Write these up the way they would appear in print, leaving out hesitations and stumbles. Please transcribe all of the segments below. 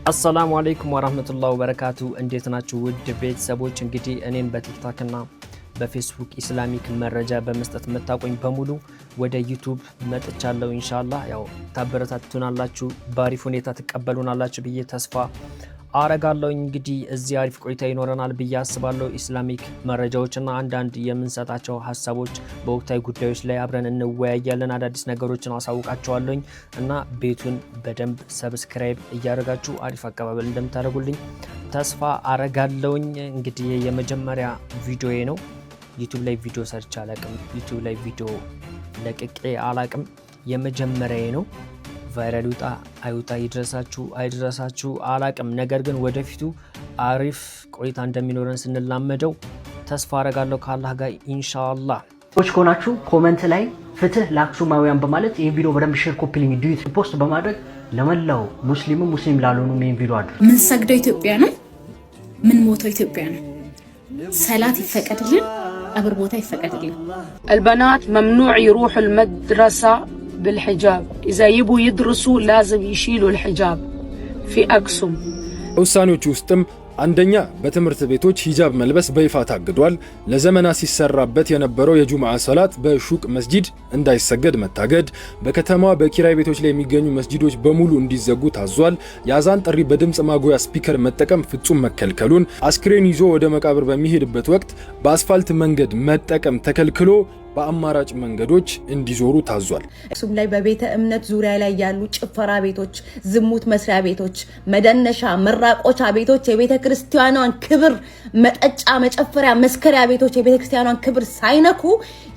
አሰላሙ አለይኩም ወራህመቱላሂ ወበረካቱ። እንዴት ናችሁ ውድ ቤተሰቦች? እንግዲህ እኔን በ TikTok ና በ Facebook Islamic መረጃ በመስጠት የምታውቁኝ በሙሉ ወደ YouTube መጥቻለሁ። ኢንሻአላህ ያው ታበረታቱናላችሁ፣ በአሪፍ ሁኔታ ትቀበሉናላችሁ ብዬ ተስፋ አረጋለሁ። እንግዲህ እዚህ አሪፍ ቆይታ ይኖረናል ብዬ አስባለሁ። Islamic መረጃዎችና አንዳንድ የምንሰጣቸው ሀሳቦች በወቅታዊ ጉዳዮች ላይ አብረን እንወያያለን። አዳዲስ ነገሮችን አሳውቃቸዋለሁኝ እና ቤቱን በደንብ subscribe እያደረጋችሁ አሪፍ አቀባበል እንደምታደርጉልኝ ተስፋ አረጋለሁኝ። እንግዲህ የመጀመሪያ ቪዲዮዬ ነው። YouTube ላይ ቪዲዮ ሰርቼ አላቅም። YouTube ላይ ቪዲዮ ለቅቄ አላቅም። የመጀመሪያዬ ነው። Viral ይውጣ አይውጣ፣ ይድረሳችሁ አይድረሳችሁ አላቅም። ነገር ግን ወደፊቱ አሪፍ ቆይታ እንደሚኖረን ስንላመደው ተስፋ አረጋለሁ ከአላህ ጋር ኢንሻአላህ። ዎች ከሆናችሁ comment ላይ ፍትህ ለአክሱማውያን በማለት ይህን ቪዲዮ በደንብ share፣ copy link፣ duet፣ post በማድረግ ለመላው ሙስሊምም ሙስሊም ላልሆኑ ይህን ቪዲዮ አድርጉ። ምን ሰግደው ኢትዮጵያ ነው፣ ምን ሞተው ኢትዮጵያ ነው። ሰላት ይፈቀድልን፣ ቀብር ቦታ ይፈቀድልን። البنات ممنوع يروحوا المدرسة بالحجاب، إذا يبوا يدرسوا لازم يشيلوا الحجاب في أكسوم። ውሳኔዎች ውስጥም አንደኛ፣ በትምህርት ቤቶች ሂጃብ መልበስ በይፋ ታግዷል። ለዘመናት ሲሰራበት የነበረው የጁምዓ ሰላት በሹቅ መስጂድ እንዳይሰገድ መታገድ፣ በከተማዋ በኪራይ ቤቶች ላይ የሚገኙ መስጂዶች በሙሉ እንዲዘጉ ታዟል። የአዛን ጥሪ በድምፅ ማጉያ speaker መጠቀም ፍጹም መከልከሉን፣ አስክሬን ይዞ ወደ መቃብር በሚሄድበት ወቅት በአስፋልት መንገድ መጠቀም ተከልክሎ በአማራጭ መንገዶች እንዲዞሩ ታዟል። አክሱም ላይ በቤተ እምነት ዙሪያ ላይ ያሉ ጭፈራ ቤቶች፣ ዝሙት መስሪያ ቤቶች፣ መደነሻ መራቆቻ ቤቶች፣ የቤተ ክርስቲያኗን ክብር መጠጫ፣ መጨፈሪያ፣ መስከሪያ ቤቶች የቤተ ክርስቲያኗን ክብር ሳይነኩ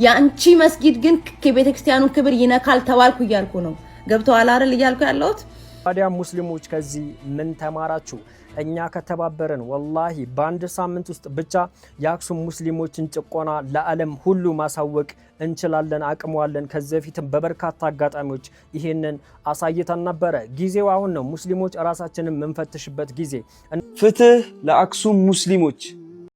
የአንቺ መስጊድ ግን የቤተ ክርስቲያኑን ክብር ይነካል ተባልኩ እያልኩ ነው። ገብተዋል አይደል እያልኩ ያለሁት። ታዲያ ሙስሊሞች ከዚህ ምን ተማራችሁ? እኛ ከተባበረን ወላሂ በአንድ ሳምንት ውስጥ ብቻ የአክሱም ሙስሊሞችን ጭቆና ለዓለም ሁሉ ማሳወቅ እንችላለን፣ አቅሙ አለን። ከዚህ በፊትም በበርካታ አጋጣሚዎች ይሄንን አሳይተን ነበረ። ጊዜው አሁን ነው። ሙስሊሞች ራሳችንን የምንፈትሽበት ጊዜ። ፍትህ ለአክሱም ሙስሊሞች።